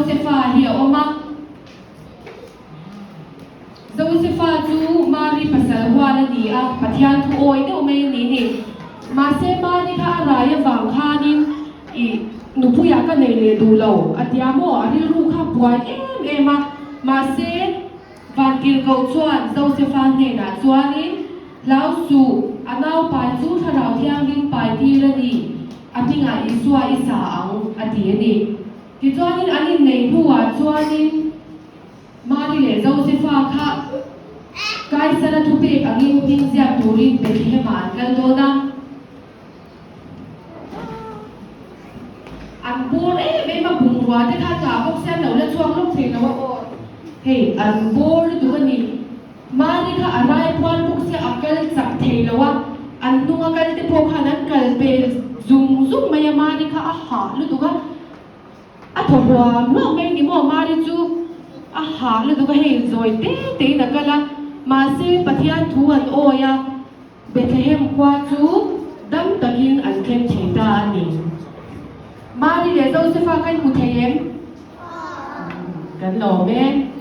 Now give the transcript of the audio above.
Josefa hi a awm a. Josefa chu Mari pasal hual a ni a, Pathian thu awi deuh mai a ni ni. Mahse Mari kha a rai avang khanin i nupuiah ka nei leh duh lo a tia maw? A rilru kha buai em em a. Mahse Vantirhkoh chuan Josefa hnenah chuanin, Hlau suh, a naupai chu Thlarau Thianghlim pai tir a ni, a hmingah Isua i sa ang, a ti a ni. Tichuanin an inneih hnuah chuanin Mari leh Josefa kha Kaisara thupek angin hming ziak turin Bethlehem-ah an kal dawn a. An bawr em em a, bungrua te kha tah bawk se an lo la chhuak lawk thei lo a aw. Hei an bawr lutuk a ni. Mari kha a rai phuan bawk sia a kal chak thei lo a, an hnunga kal te pawh khan an kal pel zung zung mai a, Mari kha a hah lutuk a, a thaw huam huam mai ni maw Mari chu a hah lutuk a, hei zawi te tein a kal a, mahse Pathian thu an awi a, Bethlehem khua chu dam takin an thleng thei ta a ni. Mari leh Josefa kha in hmu thei em? Kan lawm e.